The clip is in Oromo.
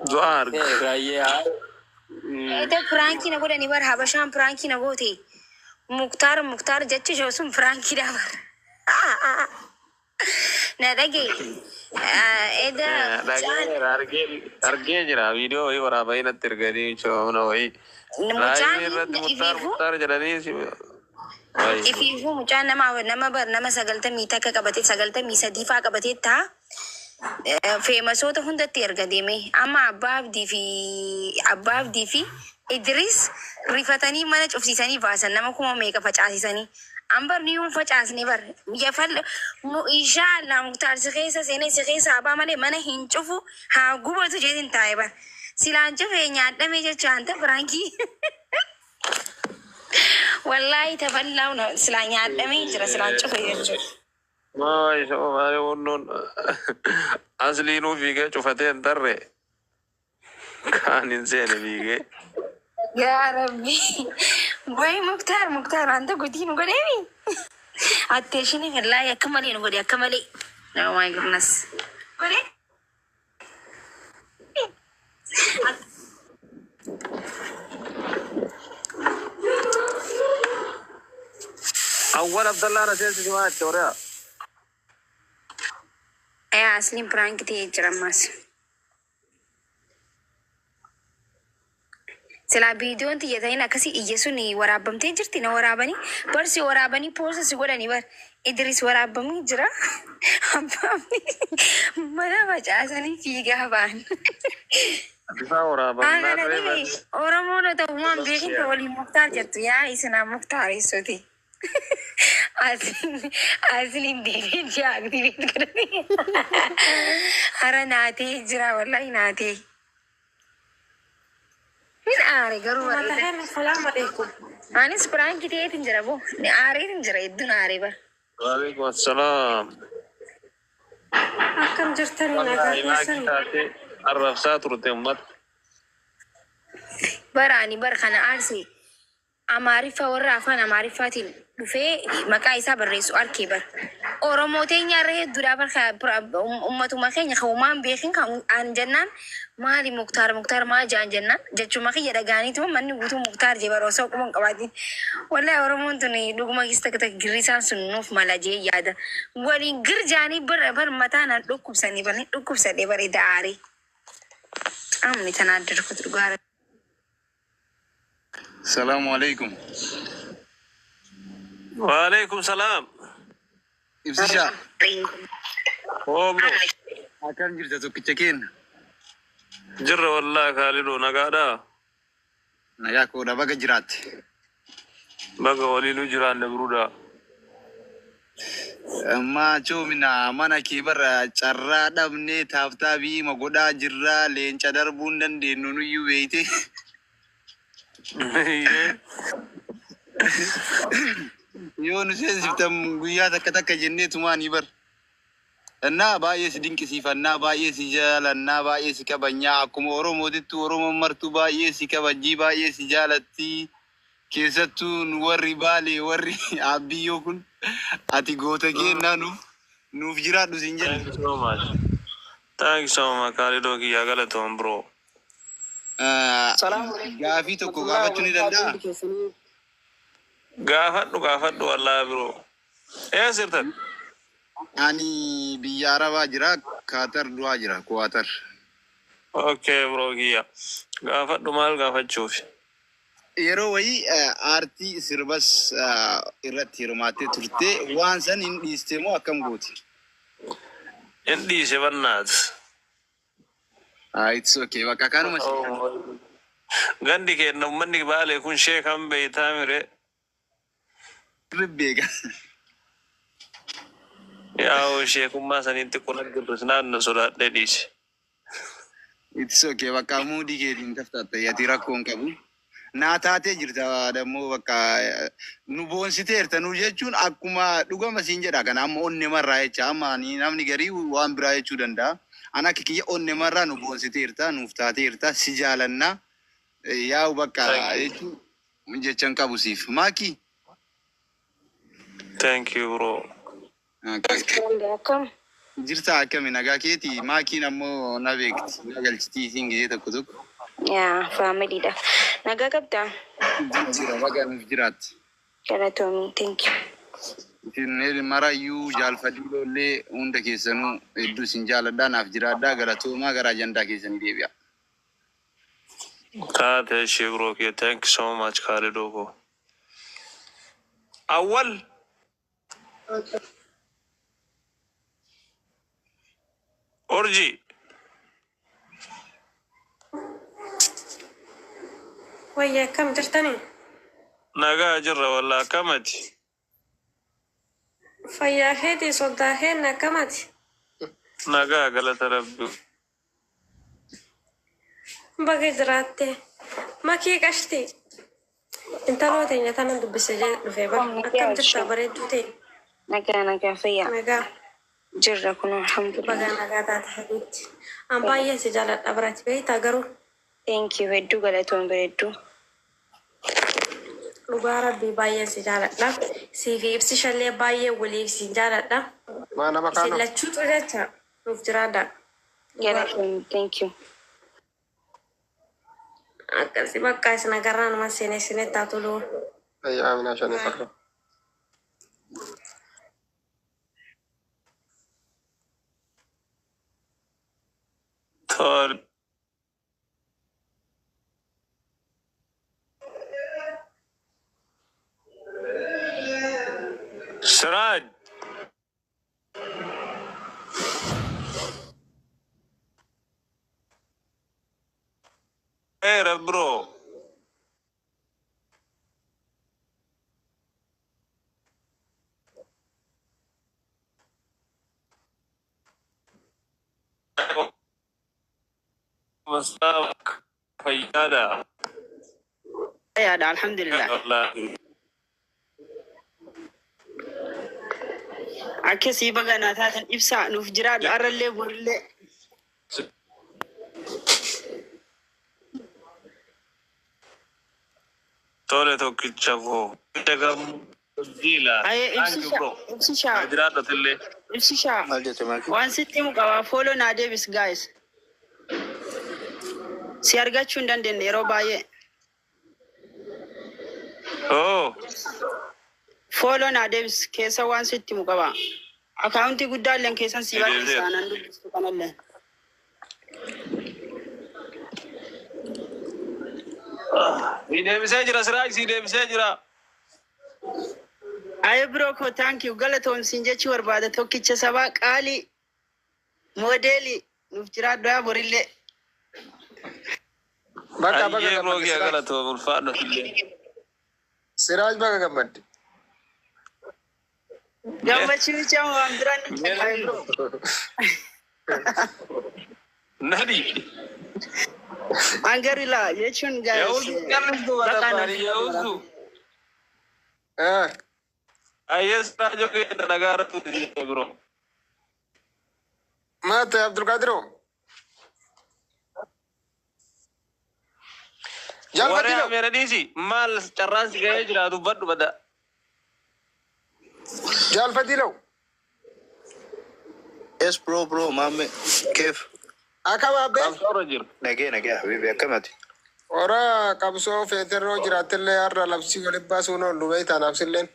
Du'aa arga. Raayyaa. Eda prank na godhani bar, habashaan prank na goote. Muktaar Muktaar jechi ishee sun prankiidha bar. Na dhagaye. Eda mucaan Dhagayeera, argee argee jira, viidiyoo wayii waraabanii natti erganii coomna wayii. Mucaan Live irratti Muktaar ifiifuu Muktaar jedhanii si wayi. Ifiifuu mucaan nama bar nama 91 qabatee, 93 faa qabatee ta'a. Famousoota hundatti erga deeme amma Abbaa Abdii fi Idris rifatanii mana cufsiisanii baasan, nama kuma meeqa facaasisanii. An bar ni hin facaasne bar yafal inshaallah Muktaar si keessa seenee si keessa abbaa malee mana hin cufu, haa gubatu jeetin taa'e bar. Silaan cufee nyaadhame jecha anta prank. Wallaahi tafallaa silaa nyaadhamee jira silaan cufe jechuudha. Maa isa maali wonnoon asliinuu fiigee cufatee hin tarre, kaan hin seene fiigee. Yaa Rabbi. Way Muktaar, Muktaar wanta guddii nu godheemi. Attention wallaahi akka malee nu godhe, akka malee. Oh my goodness. Godhe. Awwal Abdallaa na seensisi maa itti horaa. Yaa asliin prank ta'ee jira ammas. Silaa viidiyoon tiyya ta'in akkasii iyya sun waraabamtee jirti, na waraabanii bar, si waraabanii post si godhanii bar. Idris waraabamee jira. Abbaan mana facaasanii fiigaa ba'an. Bifa waraabamnaa Ana turee dhibe bari. Oromoon ta'u waan beekin ta'u waliin Muktaar jettu, yaa isinaa Muktaareessoti. Asliin deebiin deactivate godhanii. Hara naatee jira, wallahi naatee. Hin aare garuu Mata bareeda. keenya, salaamu alaikum. Anis prank ta'eetin jira boo. Ni aareetin jira, hedduun aaree bara. Waalaikum assalaam. Akkam jirtanii, nagaa Wallaahi maakii keessanii? taatee arrabsaa turte uummata. Bara ani bar kana aarse Amaariffa, warra afaan Amaariffaatiin dhufee maqaa isaa barreessu arkee bar. Oromoo teenya irra hedduudha bar, ummatuma keenya kan uumaan beekin kan an jennaan maali Muktaar Muktaar maa jaan jennaan jechuma kiyya dhagaaniituma manni guutuu Muktaar jee bara osoo quba hin qabaatin. Wallahi Oromoon tun dhuguma keessa takka takka girrisaan sun nuuf mala jee yaada. Waliin gir jaanii bar bar mataa na dhukkubsanii bar, ni dhukkubsadhe bar eda aarii. Qaamni tanaa adda dhugaa. Salaamu alaikum. Waalaikum salaam. Ibsishaa. Oo bro. Akkam jirta, tokkicha keenya? Jirra wallaahi, Kaalidoo, nagaadhaa. Nagaa koodha, baga jiraatte. Baga waliinuu jiraanne, brother. Maachoo mina mana kee bara carraa dhabnee tap tapii ma godhaa jirraa, leenca darbuu hin dandeenyu nuyyuu beeyte. Iyyee. Yoo nu seensiftan guyyaa takka takka jennee tumaanii bar. Innaa baay'ee si dinqisiifannaa, baay'ee si jaalannaa, baay'ee si kabajnaa. Akkuma Oromootittu Oromoon martuu baay'ee si kabajjii, baay'ee si jaalatti. Keessattuu nu warri Baalee, warri Abbiyyoo kun, ati goota keennaa, nuuf jiraadhu siin jenna. Thank you so much. Thank you so much, Kaalidoo kiyyaa, galatoon bro. Salaamu alaikum. Gaafii tokko Warahmatullahi gaafachuu ni wabarakaatu danda'a? hundi keessanii. Gaafadhu, gaafadhu wallaahi bro. Eessa jirtan? Ani biyya Arabaa jira, Kaatar du'aa jira, Kuwaatar. Okay bro kiyya. Gaafadhu, maal gaafachuuf? Yeroo wayii aartii sirbas irratti hirmaattee turte, waan san hin dhiiste moo akkam gooti? Hin dhiise bannaat. Ah, it's okay. Bakka kanuma si. Gandi keenya uummanni Baalee kun sheekan beeytaa mire. Beeka. Yaa'u sheekummaa sanitti quna girris naannoo sodaadhee dhiise. It's okay. Bakka muudii keetiin taftaatta, ati rakkoo hin qabu. Naa taatee jirta dammoo, bakka nu boonsiteerta nu jechuun akkuma dhugama siin jedha, kana amma onne marraa jecha, amma ani namni garii waan biraa jechuu danda'a. An akka kiyya onne marraa nu boonsiteerta, nuuf taateerta, si jaalannaa. Yaa'u bakka Thank you. jechuun jechan qabu siif. Maaki? Thank you, bro. Okay. Akkam? Jirta akkami nagaa keeti maakiin ammoo na beekti na galchitii isiin gizee tokko tokko. Yaa faamiliidha. Nagaa qabdaa? Jira baga nuuf jiraatti. Galatoomii. Thank you. Isin marayyuu jaalfadii loollee hunda keessanuu hedduu isin jaaladhaa naaf jiraadhaa galatoomaa gara ajandaa keessanii deebi'a. Taate ishee bro kee, thank you so much Khalidoo koo. Awwal. Urji. Wayya, akkam jirtanii? Nagaa jirra walla, akkamati? Fayyaa keetii, soddaa keenna, akkamati? Nagaa, galata rabbi. Baga jiraatte. Makii qashti. Intaloo teenya tana dubbise jee dhufee bara. Akkam jirta, bareedduu ta'e? Nagaa, nagaa, fayyaa. Nagaa. Jirra kun, alhamdulillah. Baga nagaa taate habiibti. An baay'ee si jaaladha biratti beektaa garuu. Thank you, hedduu galatoon, bareedduu. Dhugaa rabbii baay'ee si jaaladha. Sii fi ibsishallee baay'ee waliif si jaaladha. Maa nama Isin kaanoo. lachuutu jecha nuuf jiraadha. Galatoon, thank you. Akkasi bakka isin agarraa nama seenee seenee taatuluu. Ayyaa Aminaa shanii farra. Tol. Siraaj. Era bro. Masaa fayyaadha. Fayyaadha, alhamdulillah. Wallaahi. Akkasii baga naa taatan, ibsaa nuuf jiraadhu arrallee borillee. Tole, tokkicha koo. Jila. Ayee. Thank you Ibsisha. Bro. Ibsisha. Jiraadhatillee. Ibsisha. Maal jette, Maakii? Waan sitti himu qabaa, follow naa deebis guys. Si argachuu hin dandeenye yeroo baay'ee. Oh. Follow naa deebis, keessa waan sitti himu qabaa. Akaawuntii guddaa illee keessan si barreessa nan dubbistu kanallee. Si deebisee jira Siraaj, si deebisee jira. Ayee bro koo, thank you, galatoomsiin jechuu barbaada, tokkicha sabaa qaalii moodeelii nuuf jiraadhu yaa borillee. Bakka baga Ayyee bro gammadde kiyya, Siraaj. galatoom, ulfaadhatillee. Siraaj, baga gammadde. Gammachuu bichaa waan biraan nutti ayee bro. Nadi. Angarila jechuun guys. Yaa'uutu callistu Bakka badafaani nuuf yaa'uutu. Eh. Ayyee Siraajoo keenya, nagaa irratti bro. Maate Abdulqaadiroo. Waree Jaalfadhiidho. ameera dhiisi, maal carraan si ga'ee jira, dubbadhu bada. Jaalfadhiidho. Yes bro, bro, maamme keef? Akkam abbee? Qabsoorra jiru. Nagee, nagee habibi, akkamati? Ora qabsoo feeterroo jiraattillee har'a labsii walitti baasuun oolu beektaa naafsilleen.